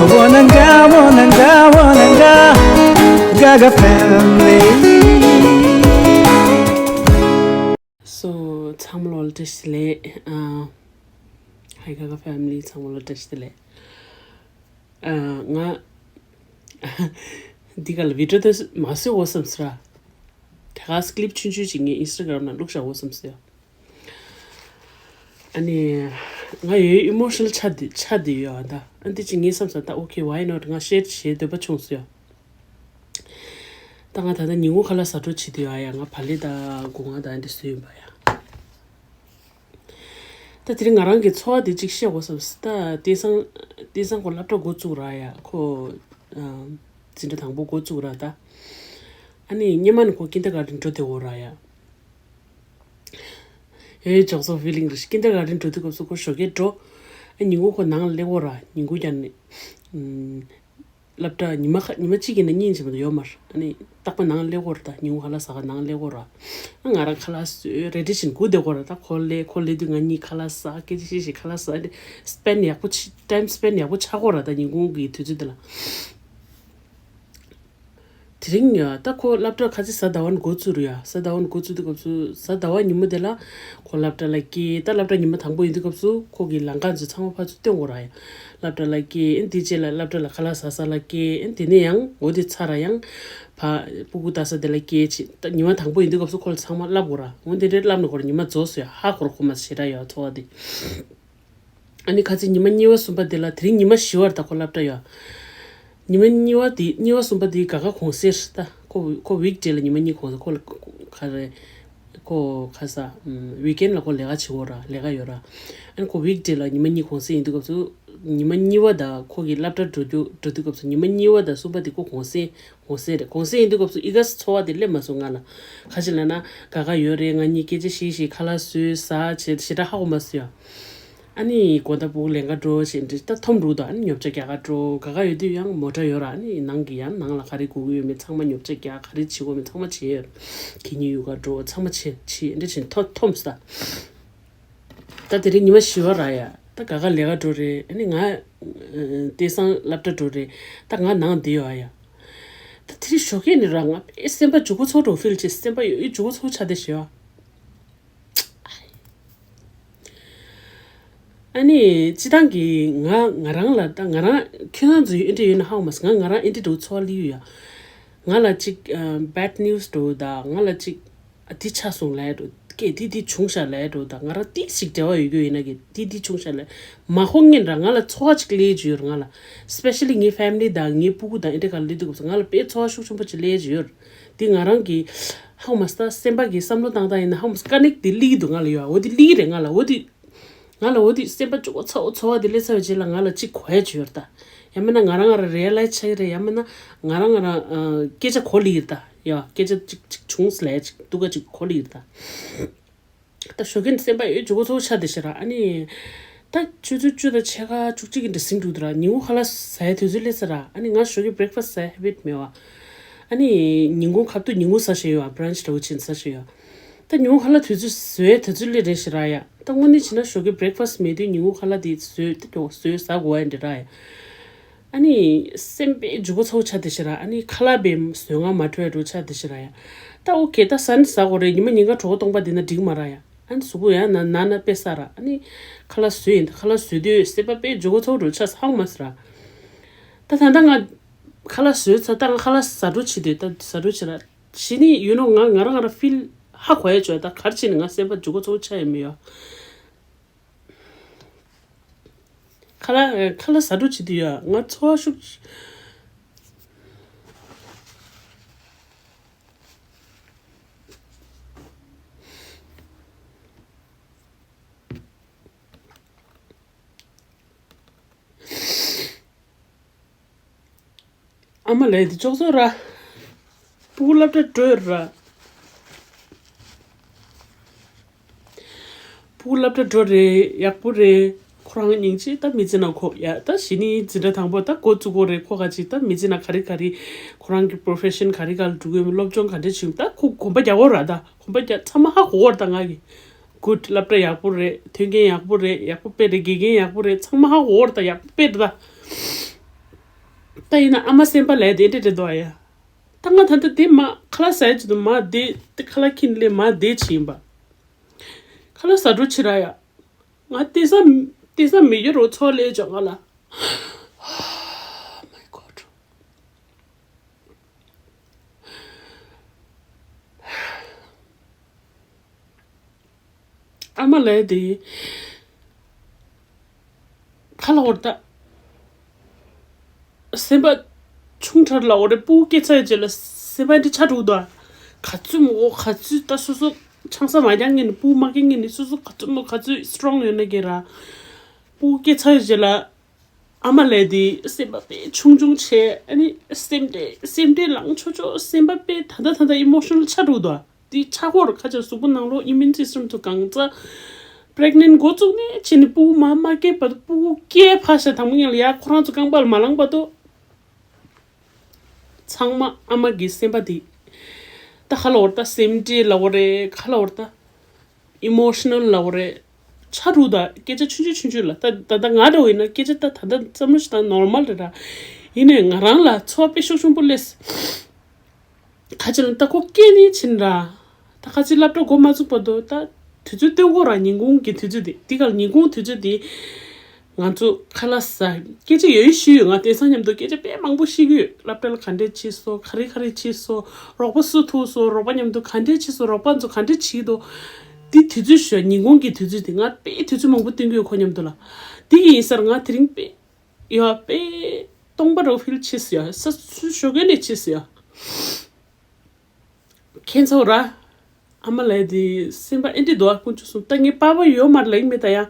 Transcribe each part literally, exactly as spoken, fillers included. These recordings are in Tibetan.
Wananga, wananga, wananga, Gaga family. So, ཚང་མ་ལོ་ལ་བཀྲ་ཤིས་བདེ་ལེགས། ཨ། Hi Gaga family, ཚང་མ་ལོ་བཀྲ་ཤིས་བདེ་ལེགས། ཨ། ང་འདི་ག་ལ་བི་ཌི་ཡོ་དེ་མ་བཟོས་འོ་བསམ་སོང་ར། དེ་ག་ཀི་ལིབ་ཆུང་ཆུང་ཅིག་ངས་ཨིན་སི་ཊ་གྷ་རམ་ནང་བླུགས་བཞག་འོ་བསམ་སོང་ཡ། ཨ་ནི། ང་ཡོད་ཨི་མོ་ཤི་ནལ་ཆགས་བསྡད་ཆགས་བསྡད་ཡོད་ཨ་ད། ཨ་འདི་ཅིག་ངས་བསམ་སོང་ད། Okay, why not? ང་ཤེར་བྱེད་འདོད་པ་བྱུང་སོང་ཡ། ད་ང་ད་ལྟ་ཉིན་གུང་ཁ་ལག་ཟ་འཕྲོ་བྱེད་དུས་ཨ་ཡ། ང་བག་ལེབ་དང་སྒོ་ང་དང་འདི་བཟོས་ཡིན་པ་ཡ། ད་དེ་རིང་ང་རང་གི་ཚོར་བ་དེ་གཅིག་བཤད་དགོས་བསམ་སོང་ད། དེང་སང་དེང་སང་ཁོ་སློབ་གྲྭ་འགོ་བཙུགས་ར་ཡ། ཁོ་ཨ་འཛིན་གྲྭ་དང་པོ་འགོ་བཙུགས་ར་ད། ཨ་ནི་སྔོན་མ་ནས་ཁོ་ཀིན་ཌར་གྷར་ཌེན་འགྲོ་བསྡད་ཡོད་ར་ཡ། ཨེ་ཅོག་ཙེ་ཕི་ལིང་རེད། ཀིན་ཌར་གྷར་ཌེན་འགྲོ་དུས་སྐབས་སུ་ཁོ་ཞོགས་ཀས་འགྲོ། ཨ་ཉིན་གུང་ཁོ་ནང་ལ་སླེབས་ཡོད་ར། ཉིན་གུང་ཀྱང་ནི། ཨམ། སློབ་གྲྭ་ཉི་མ་ཁ་ཉི་མ་གཅིག་ཡིན་ན་གཉིས་ཡིན་ཕྱིན་པ་ཡོད་མ་རེད། ཨ་ནི་རྟག་པར་ནང་སླེབས་ཡོད་རེད་ད། ཉིན་གུང་ཁ་ལག་ཟ་ག་ནང་སླེབས་ཡོད་རེད། ཨ་ང་རང་ཁ་ལག་བཟོས་རེ་ཌི་བྱས་ནས་སྒུག་བསྡད་ཡོད་རེད་ད། ཁོ་སླེབས་ཁོ་སླེབས་དུས་ང་གཉིས་ཁ་ལག་ཟ། སྐད་ཆ་བཤད་བཤད་ཁ་ལག་ཟ། ཨ་ནི་སི་པེན་ཌི་ཡག་པོ་བྱས། ཊའིམ་སི་པེན་ཌི་ཡག་པོ་ཆགས་ཡོད་རེད་ད། ཉིན་གུང་གི་དུས་ཚོད་དེ་ལ། དེ་རིང་ཡ་ད་ཁོ་སློབ་གྲྭ་ཁ་སང་གཟའ་ཟླ་བ་ནས་འགོ་བཙུགས་རེད་ཡ། གཟའ་ཟླ་བ་ནས་འགོ་བཙུགས་དུས་སྐབས་སུ་གཟའ་ཟླ་བ་ཉིན་མོ་དེ་ལ་ཁོ་སློབ་གྲྭ་ལ་སྐྱེལ། ད་སློབ་གྲྭ་ཉི་མ་དང་པོ་ཡིན་དུས་སྐབས་སུ་ཁོ་གི་ལམ་ཁ་ཚོ་ཚང་མ་ཕར་ཚུར་སྟོན་དགོས་ར་ཡ། སློབ་གྲྭ་ལ་སྐྱེལ། ཨེ་འདི་རྗེས་ལ་སློབ་གྲྭ་ལ་ཁ་ལག་ཟ་ས་ལ་སྐྱེལ། ཨེ་དེ་ནས་ཡང་འོ་དེ་ཚར་ར་ཡང་ཕ་སྤུ་གུ་ལྟ་ས་དེ་ལ་སྐྱེལ་བྱས། ད་ཉི་མ་དང་པོ་ཡིན་དུས་སྐབས་སུ་ཁོ་ལ་ཚང་མ་བསླབ་དགོས་ར། འོ་དེ་འདྲའི་བསླབ་ནས་ཁོ་ར་ཉི་མ་རྫོགས་སོང་ཡ། ཧ་ཁོ་ར་ཁོ་མ་ཞེ་དྲག་ཡོད་ཚོར་བ་དེ། ཨ་ནི་ཁ་སང་ཉི་མ་གཉིས་པ་གསུམ་པ་དེ་ལ། དེ་རིང་ཉི་མ་བཞི་པ་རེད་ད་ཁོ་སློབ་གྲྭ་ཡོད། ཉི་མ་གཉིས་པ་དེ་གཉིས་པ་གསུམ་པ་དེ་ག་ག་གུང་སེང་རེད་ད། ཁོ་ཁོ་ཝིག་ཌེ་ལ་ཉི་མ་གཉིས་གུང་སེང་། ཁོ་ལ་ག་རེ། ཁོ་ཁ་སང་ཝིག་ཨེན་ལ་ཁོ་ལས་ཀ་བྱེད་ཡོད་ར། ལས་ཀ་ཡོད་ར། ཨ་ནི་ཁོ་ཝིག་ཌེ་ལ་ཉི་མ་གཉིས་གུང་སེང་ཡིན་དུས་སྐབས་སུ་ཉི་མ་གཉིས་པ་དང་ཁོ་གི་སློབ་གྲྭ་འགྲོ་རྒྱུ་འགྲོ་དུས་སྐབས་སུ་ཉི་མ་གཉིས་པ་དང་གསུམ་པ་དེ་ཁོ་གུང་སེང་། གུང་སེང་རེད། གུང་སེང་ཡིན་དུས་སྐབས་སུ་ཨི་ག་ཚོར་བ་དེ་སླེབས་མ་སོང་ང་ལ། ག་ཅི་ལབ་ན་ག་ག་ཡོད་རེད། ང་གཉིས་སྐད་ཆ་བཤད་བཤད་ཁ་ལག་བཟོས་ཟ་བྱས་ཞེ་དྲག་ཧ་གོ་མ་སོང་ཡ། ཨ་ནི་དགོང་དག་སྤུ་གུ་ལེན་ག་འགྲོ་བྱས་འདྲ་ད་འཐོམ་འགྲོ་གི་འདུག་ཨ་ནི་ཉོ་ཆ་རྒྱག་ག་འགྲོ། ག་ག་ཡོད་དུས་ཡང་མོ་ཊ་ཡོད་ར། ཨ་ནི་ནང་གི་ཡང་ནང་ལ་ག་རེ་དགོས་ཀྱི་ཡོད་མེད་ཚང་མ་ཉོ་ཆ་རྒྱག་ག་རེ་བྱེད་དགོས་མེད་ཚང་མ་བྱས་ཡོད། གད་སྙིགས་གཡུག་ག་འགྲོ་ཚང་མ་བྱས་བྱས་འདྲ་བྱས་འཐོམ་འཐོམ་ས། ད་དེ་རིང་ཉི་མ་བཞི་པ་ར་ཡ། ད་ག་ག་ལས་ཀ་འགྲོ་རེད། ཨ་ནི་ང་དེང་སང་སློབ་གྲྭ་འགྲོ་རེད། ད་ང་ནང་བསྡད་ཡོད་ཨ་ཡ། ད་དེ་རིང་ཞོགས་ཀས་ནས་ར་ང་དཔེ་སེམས་པ་འཇུག་པོ་ཚོ་འགྲོ་ཕིལ་བྱས། སེམས་པ་ཡོད་ཡོད་འཇུག་པོ་ཚོ་ཆགས་བསྡད་ཤག་ཡ། ཨ་ནི་སྤྱིར་བཏང་གི་ང་ང་རང་ལ་ད་ང་རང་ཁྱོད་རང་ཚོ་ཡོད་ཨེ་འདྲ་ཡོད་ན་ཧ་གོ་མ་སོང་། ང་ང་རང་ཨེ་འདྲ་འགྲོ་ཚོར་བ་སླེབས་ཡོད་ཡ། ང་ལ་ཅིག་ཨ་བེཌ་ནིའུ་སི་འགྲོ་ད། ང་ལ་ཅིག་ཨ་འདི་ཆགས་སོང་ལབ་འགྲོ། སྐད་འདི་འདི་བྱུང་ཤག་ལབ་འགྲོ་ད། ང་རང་ཏིག་ཞིག་འབྲེལ་བ་ཡོད་རྒྱུ་ཡིན་ན་གི་འདི་འདི་བྱུང་ཤག་ལབ་མ་ཧོ་ངན་ར། ང་ལ་ཚོར་བ་ཅིག་སླེབས་ཀྱི་ཡོད་ར། ང་ལ་སི་པེ་ཤ་ལི་ངའི་ཕེ་མི་ལི་དང་ངའི་སྤུ་གུ་དང་ཨེ་འདྲ་ག་ལ་སླེབས་དུས་སྐབས་སུ་ང་ལ་དཔེ་ཚོར་བ་ཤུགས་ཆེན་པོ་ཅིག་སླེབས་ཀྱི་ཡོད་ར། འདི་ང་རང་གི་ཧ་གོ་མ་སོང་། ད་སེམས་པ་གི་བསམ་བློ་བཏང་སྟངས་ཡིན་ན་ཧ་གོ་མ་སོང་། ཀ་ནེག་འདི་སླེབས་ཀྱི་འདུག་ང་ལ་ཡོད་ཨ། འོ་འདི་སླེབས་ཀྱི་རེད། ང་ལ་འོ་འདི། ང་ལ་འོ་དེ་སེམས་པ་སྐྱོ་པོ་ཚ་པོ་ཚོར་བ་དེ་སླེབས་ཚར་བའི་རྗེས་ལ་ང་ལ་གཅིག་གོ་ཡ་ཅིག་ཡོད་རེད་ད། ཡང་མིན་ན་ང་རང་ང་རང་རི་ཡ་ལའི་ཛི་ཆགས་ཀྱི་རེད། ཡང་མིན་ན་ང་རང་ང་རང་ཨ་སྐད་ཆ་གོ་སླེབས་ཀྱི་རེད་ད། ཡ་སྐད་ཆ་གཅིག་གཅིག་བྱུང་ལས་ཅིག་སྡུག་ག་ཅིག་གོ་སླེབས་ཀྱི་རེད་ད། ད་ཞོགས་ཀས་སེམས་པ་ཡོད་འཇུག་པོ་ཚ་པོ་ཆགས་བསྡད་ཤག་ར། ཨ་ནི་ད་ཆུ་ཚོད་བཅུ་དང་ཕྱེད་ཀ་བཅུ་གཅིག་གི་འདྲ་ཟིན་འགྲོ་འདུག་ར། ཉིན་གུང་ཁ་ལག་ཟ་ཡའི་དུས་ཚོད་སླེབས་ཚར་ར། ཨ་ནི་ང་ཞོགས་ཀས་བྷི་རེག་ཕ་སི་ཊི་ཟ་ཡའི་ཧེ་བིཊ་མེད་པ། ཨ་ནི་ཉིན་གུང་ཁ་ཐུག་ཉིན་གུང་ཟ་བཞིན་ཡོད། བྷི་རན་ཆི་འདྲ་བོ་བྱས་ནས་ཟ་བཞིན་ཡོད། ད་ཉིན་གུང་ཁ་ལག་དུས་ཚོད་བཟོས་དུས་ཚོད་སླེབས་རེད་ཤག་ར་ཡ། ད་དངོས་གནས་བྱས་ན་ཞོགས་ཀས་བྷི་རེག་ཕ་སི་མེད་དུས་ཉིན་གུང་ཁ་ལག་དེ་བཟོས་ད་ཀྱོག་བཟོས་ཟ་དགོས་ཡ་འདྲ་ར་ཡ། ཨ་ནི་སེམས་པའི་འཇུག་པོ་ཚ་པོ་ཆགས་བསྡད་ཤག་ར། ཨ་ནི་ཁ་ལག་པའི་བཟོས་ངག་མ་འཕྲོད་ཡ་འདྲ་བོ་ཆགས་བསྡད་ཤག་ར་ཡ། ད་ཨོ་ཁེ་ད་ཟ་ནི་ཟ་དགོས་རེད། ཉི་མ་ཉིན་གང་གྲོད་ཁོག་སྟོང་པ་བསྡད་ན་འགྲིག་མ་ར་ཡ། ཨ་ནི་གཟུགས་པོ་ཡང་ན་ན་ན་དཔེ་ཟ་ར། ཨ་ནི་ཁ་ལག་བཟོས་ཡིན། ད་ཁ་ལག་བཟོས་དུས་སེམས་པ་དཔེ་འཇུག་པོ་ཚ་པོ་འདྲ་བོ་ཆགས་ཧ་གོ་མ་སོང་ར། ད་ད་ལྟ་ང་ཁ་ལག་བཟོས་ཚར། ད་ང་ཁ་ལག་ཟ་འགྲོ་བྱེད་དུས་ད་ཟ་འགྲོ་བྱེད་ར། གཞི་ནས་ཡོད་ནོ་ང་ང་རང་ང་རང་ཕིལ་ཧ་གོ་ཡ་བྱོས། ད་ག་རེ་བྱས་ནས་ང་སེམས་པ་འཇུག་པོ་ཚ་པོ་ཆགས་ཡ་མི་ཡོད། ཁ་ལག་ཁ་ལག་ཟ་འགྲོ་བྱེད་དུས་ཡ་ང་ཚོར་བ་ཤུགས། ཨ་མ་ལགས་འདི་ཅོག་ཙེ་ར། སྤུ་གུ་སློབ་གྲྭ་འགྲོ་ར། སྤུ་གུ་སློབ་གྲྭ་འགྲོ་རེད། ཡག་པོ་རེད། ཁོ་རང་སྙིང་རྗེ། ད་མི་ཚེ་ནང་ཁོ་ཡ་ད་གཞི་ནས་འཛིན་གྲྭ་དང་པོ་ད་འགོ་བཙུགས་པ་རེད། ཁོ་ག་ཅིག་ད་མི་ཚེ་ནང་ག་རེ་ག་རེ་ཁོ་རང་གི་པོ་རོ་ཕེ་ཤན་ག་རེ་ག་ལ་འགྲོ་གི་ཡོད་མེད། སློབ་སྦྱོང་ག་འདྲ་བྱུང་ད་ཁོ་གོམ་པ་རྒྱག་གོ་ར། ད་གོམ་པ་རྒྱག་ཚང་མ་ཧ་གོ་གོ་ར། ད་ང་གི་གུཌ་སློབ་གྲྭ་ཡག་པོ་རེད། མཐུན་རྐྱེན་ཡག་པོ་རེད། ཡག་པོ་དཔེ་རེད། དགེ་རྒན་ཡག་པོ་རེད། ཚང་མ་ཧ་གོ་གོ་ར། ད་ཡག་པོ་དཔེ་རེད་ད། ད་ཡིན་ན་ཨ་མ་སེམས་པ་ལས་དེ་འདྲ་འདྲ་འདུག་ཨ་ཡ། ད་ང་ད་ལྟ་དེ་མ་ཁ་ལག་ཟ་ཡ་ཅིག་འདུག་མ་དེ་དེ་ཁ་ལག་ཁྱིན་ལས་མ་དེ་བྱིན་པ། ཁ་ལག་ཟ་འགྲོ་ཕྱིར་ཡ། ང་དེ་ས་དེ་ས་མི་ཡོད་རོ་ཚོ་ལས་ཅོག་ང་ལ། Oh my God. ཨ་མ་ལས་དེ་ཁ་ལ་འོར་ད། སེམས་པ་ཆུང་དྲགས་ལ་འོ་རེ་སྤུ་གུ་སྐྱེ་ཚར་རྗེས་ལ་སེམས་པ་འདི་ཆགས་འགྲོ་འདུག་ག་ཚོད་མོ་ག་ཚོད་ད་སོ་སོ་ཆང་ས་མ་རྒྱག་ངེས་ནི་སྤུ་གུ་མ་སྐྱེ་ངེས་ནི་སོ་སོ་ག་ཚོད་མོ་ག་ཚོད་སི་ཊོང་ཡོད་ན་གི་ར། སྤུ་གུ་སྐྱེ་ཚར་རྗེས་ལ་ཨ་མ་ལས་དེ་སེམས་པ་དཔེ་ཆུང་ཆུང་བྱས། ཨ་ནི་སེམས་ཁྲལ་སེམས་ཁྲལ་ལངས་ཆོག་ཆོག་སེམས་པ་དཔེ་ད་ལྟ་ད་ལྟ་ཨི་མོ་ཤི་ནལ་ཆགས་འགྲོ་འདུག་དེ་ཆགས་སྐོར་ཁ་ཆ་གཟུགས་པོ་ནང་ལོགས་ཨི་མིའུན་སི་སི་ཊམ་ཚོ་གང་ཚ། པི་རེག་ནེན་ཊི་འགོ་བཙུགས་ནས་ཕྱིན་ནས་སྤུ་གུ་མ་མ་སྐྱེས་བར་དུ་སྤུ་གུ་སྐྱེས་ཕ་ཤ་དང་པོ་ཉིད་ལ་ཡ་ཁོ་རང་ཚོ་རྐང་པ་ལ་མ་ལངས་བར་དུ། ཚང་མ་ཨ་མ་གི་སེམས་པ་དེ། ད་ཁ་ལ་འོར་ད་སེམས་ཁྲལ་ལ་འོ་རེད་ཁ་ལ་འོར་ད། ཨི་མོ་ཤི་ནལ་ལ་འོ་རེད། ཆ་རུ་ད་སྐད་ཆ་ཆུང་ཆུང་ཆུང་ཆུང་ལ་ད་ད་ད་ང་འདྲ་བོ་ཡིན་ན་སྐད་ཆ་ད་ད་ད་བསམ་བློ་ཞིག་ད་ནོར་མལ་རེད་ར། ཡིན་ནའི་ང་རང་ལ་ཚོར་བ་དཔེ་ཤུགས་ཆེན་པོ་སླེབས། ཁ་ཆེ་ལ་ད་ཁོ་སྐྱེས་ནས་ཕྱིན་ར། ད་ཁ་ཆེ་སློབ་གྲྭ་འགོ་མ་ཚུགས་བར་དུ་ད་དུས་ཚོད་སྟོན་གོ་ར། ཉིན་གུང་གི་དུས་ཚོད་དེ་དེ་ག་ལ་ཉིན་གུང་དུས་ཚོད་དེ། ང་ཚོ་ཁ་ལག་ཟ། སྐད་ཆ་ཡོད་ཡོད་ཞུས་ཡོད། ང་དེང་སང་མཉམ་དུ་སྐད་ཆ་དཔེ་མང་པོ་བཤད་ཀྱི་ཡོད། སློབ་གྲྭ་ལ་ག་འདྲས་ཕྱིན་སོང་ག་རེ་ག་རེ་བྱས་སོང་རོགས་པ་སུ་ཐུག་སོང་རོགས་པ་མཉམ་དུ་ག་འདྲས་བྱས་སོང་རོགས་པ་ཚོ་ག་འདྲས་བྱེད་ཀྱི་འདུག་དེ་དུས་ཚོད་ཞུ་ཉིན་གུང་གི་དུས་ཚོད་དེ་ང་དཔེ་དུས་ཚོད་མང་པོ་སྟོན་གྱི་ཡོད་ཁོ་མཉམ་དུ་ལ། དེ་གི་ཡིན་སར་ང་དེ་རིང་དཔེ་ཡོད་དཔེ་སྟོང་པ་རོ་ཕིལ་བྱས་སོང་ཡ། ས་སུ་ཞོགས་ཀས་ནས་བྱས་སོང་ཡ། ཁྱེད་ཚོ་ར། ཨ་མ་ལགས་དེ་སེམས་པ་ཨེ་འདྲ་འདུག་ཨ། དཀོན་མཆོག་གསུམ། ད་ངའི་པ་ཕ་ཡོད་མ་རེད་ལབ་ཀྱི་མེད་ད་ཡ།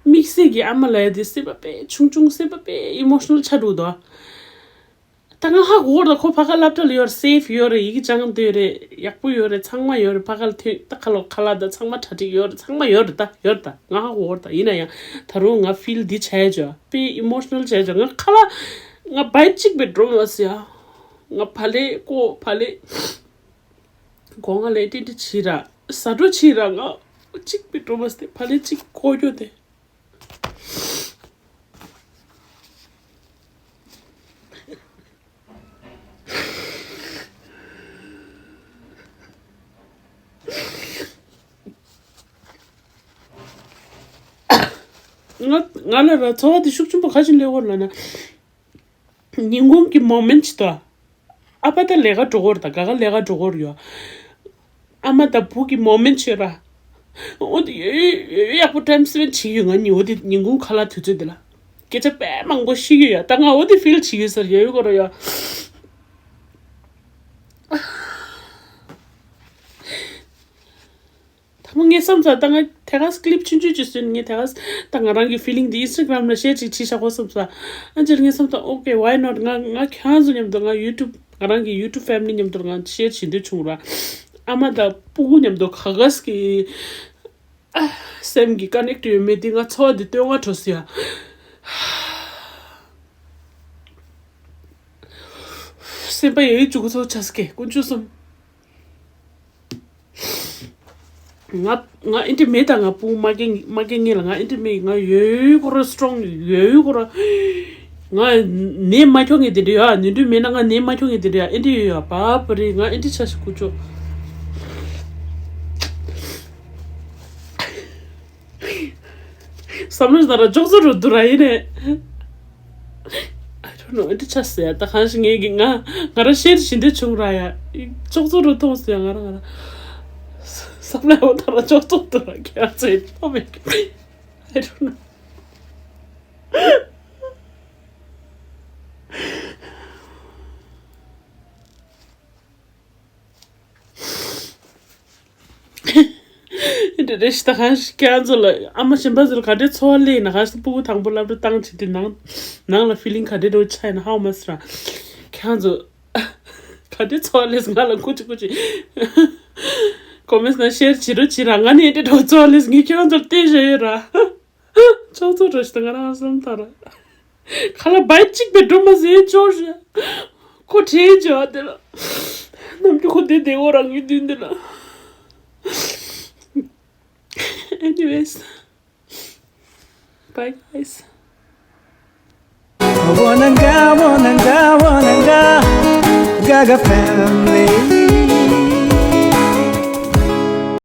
དམིགས་བསལ་གྱི་ཨ་མ་ལགས་དེ་སེམས་པ་དཔེ་ཆུང་ཆུང་སེམས་པ་དཔེ་ཨི་མོ་ཤི་ནལ་ཆགས་འགྲོ་འདུག་ཨ། ད་ང་ཧ་གོ་གི་རེད། ཁོ་ཕ་ག་སློབ་གྲྭ་ལ་ཡོད་རེད། སེབ་ཡོད་རེད། ཡི་གེ་སྦྱང་འདོད་རེད། ཡག་པོ་ཡོད་རེད། ཚང་མ་ཡོད་རེད། ཕ་ག་ལ་ཐོན་ད་ཁ་ལོ་ཁ་ལག་ད་ཚང་མ་གྲ་སྒྲིག་ཡོད་རེད། ཚང་མ་ཡོད་རེད། ད་ཡོད་རེད། ད་ང་ཧ་གོ་གི་རེད། ད་ཡིན་ན་ཡང་ད་རུང་ང་ཕིལ་འདི་བྱས་བྱས་དཔེ་ཨི་མོ་ཤི་ནལ་བྱས་བྱས། ང་ཁ་ལག་ང་བའི་གཅིག་པའི་འགྲོ་མ་སོང་ཡ། ང་བ་ལེ་ཀོ་བ་ལེ། སྒོ་ང་ལས་ཏི་ཏི་བྱེད་ར། ཟ་འགྲོ་བྱེད་ར། ང་གཅིག་པའི་འགྲོ་མ་སྟེ་བ་ལས་གཅིག་ཁོ་གྱོ་དེ། ང་ང་ལ་ར་ཚོར་བ་དེ་ཤུགས་ཆེན་པོ་ག་ཞིག་སླེབས་ཡོད་ལབ་ན། ཉིན་གུང་གི་མོ་མེན་ཊི་ཅིག་ཏོ། ཨ་ཕ་ད་ལས་ཀ་འགྲོ་གི་ཡོད་རེད། ད་ག་ག་ལས་ཀ་འགྲོ་གི་ཡོད་རེད་ཡོ། ཨ་མ་དང་བུ་གི་མོ་མེན་ཊི་ཅིག་ཡོད་ར། འོ་དེ་ཡོད་ཡོད་ཡོད་ཡག་པོ་ཊའིམ་སི་པེན་ཌི་བྱེད་ཀྱི་ཡོད། ང་གཉིས་འོ་དེ་ཉིན་གུང་ཁ་ལག་དུས་ཚོད་དེ་ལ་སྐད་ཆ་དཔེ་མང་པོ་བཤད་ཀྱི་ཡོད། ད་ང་འོ་དེ་ཕིལ་བྱེད་ཀྱི་ཡོད་ས་རེད་ཡོད་ཡོད་གོ་ར་ཡོ། ད་མོ་ངའི་བསམ་ཚར། ད་ང་དེ་ག་ཀི་ལིབ་ཆུང་ཆུང་ཅིག་བཟོས་ནས་ངས་དེ་ག་ད་ང་རང་གི་ཕི་ལིང་འདི་ཨིན་སི་ཊ་གྷ་རམ་ལ་ཤེར་ཅིག་བྱེད་བཞག་གོ་བསམ་ཚར། ཨ་ཅེར་ངས་བསམ་ཚར། ཨོ་ཀེ་ཝའི་ནོཊ། ང་ང་ཁྱེད་རང་ཚོ་མཉམ་དུ་ང་ཡུ་ཊུབ་ང་རང་གི་ཡུ་ཊུབ་ཕེ་མི་ལི་མཉམ་དུ་ང་ཤེར་བྱེད་འདོད་བྱུང་ར། ཨ་མ་དང་སྤུ་གུ་མཉམ་དུ་ག་ག་ཟིག་གི་ཨ་སེམས་ཀྱི་ཀ་ནེག་ཊི་ཡོད་མེད་འདི་ང་ཚོར་བ་འདི་བཏོན་ང་འགྲོ་སི་ཡ། སེམས་པ་ཡོད་ཡོད་བཅུག་གི་ཚོ་ཆ་སི་ཀེ་དཀོན་མཆོག་གསུམ། ང་ང་ཨེ་འདྲ་མེད་ད། ང་སྤུ་གུ་མ་སྐྱེ་མ་སྐྱེ་སྔོན་ལ་ང་ཨེ་འདྲ་མེད། ང་ཡོད་ཡོད་ཁོ་ར་སི་ཊོང་ཡོད་ཡོད་ཁོ་ར། ང་ནད་མ་ཁྱོང་ངེས་དེ་འདྲ་ཡོད་ཨ། ནུས་མཐུ་མེད་ན་ང་ནད་མ་ཁྱོང་ངེས་དེ་འདྲ་ཡོད་ཨ། ཨེ་འདྲ་ཡོད་ཡོད་ཨ། བ་བ་རེད། ང་ཨེ་འདྲ་ཆ་ཞིག་ཁུ་ཆོ། བསམ་བློ་ན་ར་ཅོག་ཙེ་རུ་འདུག་ར་ཡིན་ནས། I don't know. འདི་ཆ་ཟེར་ཡ་ད་གང་ཞིག་ངེད་ཀྱི་ང་ང་ར་ཤེར་བྱེད་འདོད་བྱུང་ར་ཡ། ཅོག་ཙེ་རུ་མཐོང་ཟེར་ཡ་ང་ར་ང་ར། བསམ་བློ་ཡོད་ད་ར་ཅོག་ཙེ་འདུག་ར་ཁྱེད་རང་ཚོས་ཐོབ་མེད་ཀྱི། I don't know. འདི་རེད་ཤི་ད་གང་ཞིག་ཁྱེད་ཚོ་ལ་ཨ་མ་གཞན་པ་ཚོ་ལ་ག་འདྲའི་ཚོར་བ་སླེབས་ཡིན་ན། གང་ཞིག་སྤུ་གུ་དང་པོ་སློབ་གྲྭ་བཏང་བྱེད་དུས་ནང་ནང་ལ་ཕི་ལིང་ག་འདྲའི་འདྲ་བོ་ཆགས་ཡིན་ན་ཧ་གོ་མ་སོང་ར། ཁྱེད་ཚོ་ག་འདྲའི་ཚོར་བ་སླེབས་ང་ལ་ཀུ་ཅི་ཀུ་ཅི་ཀོ་མེན་ཊི་ནང་ཤེར་བྱེད་རོགས་བྱེད་ར། ང་ནི་འདི་འདྲ་བོ་ཚོར་བ་སླེབས་ངས་ཁྱེད་ཚོར་བལྟས་བཞག་ཡོད་ར། ཅོག་ཙེ་རུ་ཤི་ད་ང་རང་བསམ་ཐར་ར། ཁ་ལ་བའི་གཅིག་པའི་སྒྲོལ་མ་ཟེར་ཅོར་ཞེ། ཁོ་བྲེལ་ཅོ་དེ་ལ། ནམ་རྒྱུན་ཁོ་དེ་བདེ་བོ་རང་གི་མདུན་དེ་ལ། Anyways. Bye guys. Wananga, wananga, Saga family.